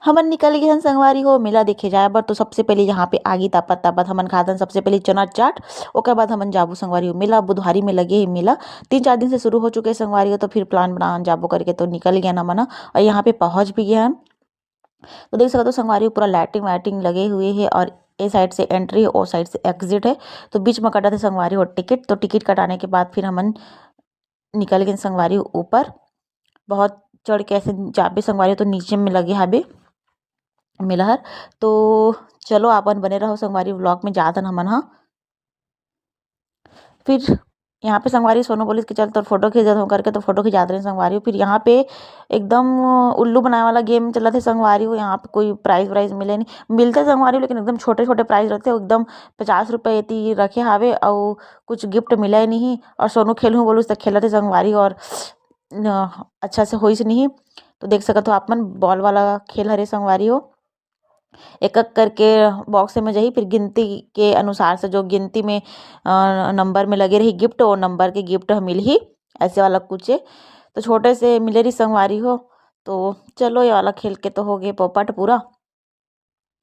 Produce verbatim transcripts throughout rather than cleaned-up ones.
हमन निकल गे हन संगवारी हो मेला देखे जाए बर। तो सबसे पहले यहाँ पे आगी तापत तापत हमन खात हन सबसे पहले चना चाट, ओकर बाद हमन जाबो संगवारी हो मेला। बुधवारी में लगे हे मेला, तीन चार दिन से शुरू हो चुके हे संगवारी हो। तो फिर प्लान बनान जाबो करके तो निकल गए हन हमन ह। और यहाँ पे पहुँच भी गए हन। तो देख सकत हो संगवारी हो पूरा लाइटिंग वाइटिंग लगे हुए हे और ए साइड से एंट्री हे, ओ साइड से एग्जिट हे। तो बीच में कटत हे संगवारी हो टिकट। तो टिकट कटाने के बाद फिर हमन निकल गए संगवारी हो ऊपर। बहुत चढ़ के ऐसे जाबे संगवारी हो तो नीचे में लगे हाबे मेला हर। तो चलो आपन बने रहो संगवारी, व्लॉग में जात हन हमन ह। फिर यहाँ पे संगवारी सोनू बोलिस कि चल तोर फोटो खींच देत हूँ करके, तो फोटो खिंचात रहे संगवारी हो। फिर यहाँ पे एकदम उल्लू बनाए वाला गेम चलत हे संगवारी हो। यहाँ पे कोई प्राइज वाइज मिले नहीं, मिलते संगवारी हो, लेकिन एकदम छोटे छोटे प्राइज रहते, एकदम पचास रुपये एती रखे हावे, अउ कुछ गिफ्ट मिले नहीं। और सोनू खेलहूँ बोलूस त खेलत हे संगवारी हो, और न, अच्छा से होइस नहीं। तो देख सकत हो आप मन, बॉल वाला खेल हरे संगवारी हो। एक एक करके बॉक्स में जाही, फिर गिनती के अनुसार से जो गिनती में अ, नंबर में लगे रही गिफ्ट, वो नंबर के गिफ्ट मिलही। ऐसे वाला कुछ हे। तो छोटे से मिले रही संगवारी हो। तो चलो, ये वाला खेल के तो हो गए पोपट पूरा।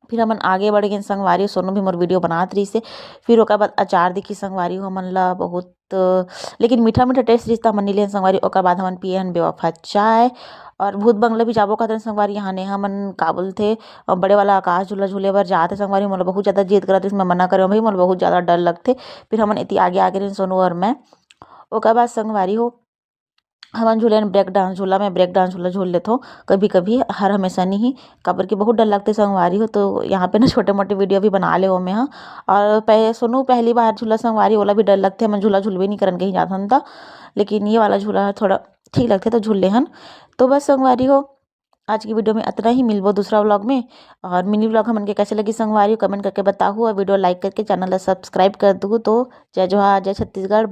फिर हमन आगे बढ़ गए संगवारी, सोनू भी मोर वीडियो बनात रहिस हे। फिर ओकर बाद अचार दिखी संगवारी हो हमन ला बहुत, लेकिन मीठा मीठा टेस्ट रहिस त हमन नी लेन संगवारी। ओकर बाद हमन पिए हन बेवफा चाय। और भूत बंगला भी जाबो कहत हन संगवारी, यहाँ नेहा मन का बोलथे, अ, बड़े वाला आकाश झूला झूले बर जात हे संगवारी। मोला बहुत ज़्यादा जिद करत रहिस, मैं मना करे भाई, मोला बहुत ज़्यादा डर लगथे। फिर हमन एती आगे आगे रहेन सोनू और मैं। ओकर बाद संगवारी हो हमन झूले ब्रेक डांस झूला में, ब्रेक डांस झूला झूल लेथो कभी कभी, हर हमेशा नहीं ही, काबर कि बहुत डर लगथे संगवारी हो। तो यहाँ पे ना छोटे मोटे वीडियो भी बना ले मैं ह। और पह सोनू पहली बार झूला संगवारी, ओला भी डर लगथे, हमन झूला झूलबे नहीं करन कहीं जाथन त, लेकिन ये वाला झूला ह थोड़ा ठीक लगथे तो झूल ले हन। तो बस संगवारी हो, आज की वीडियो में इतना ही। मिलबो दूसरा व्लॉग में। और मिनी व्लॉग हमन के कैसे लगी संगवारी हो, कमेंट करके बताहू और वीडियो लाइक करके चैनल ला सब्सक्राइब कर दू। तो जय जोहार, जय छत्तीसगढ़।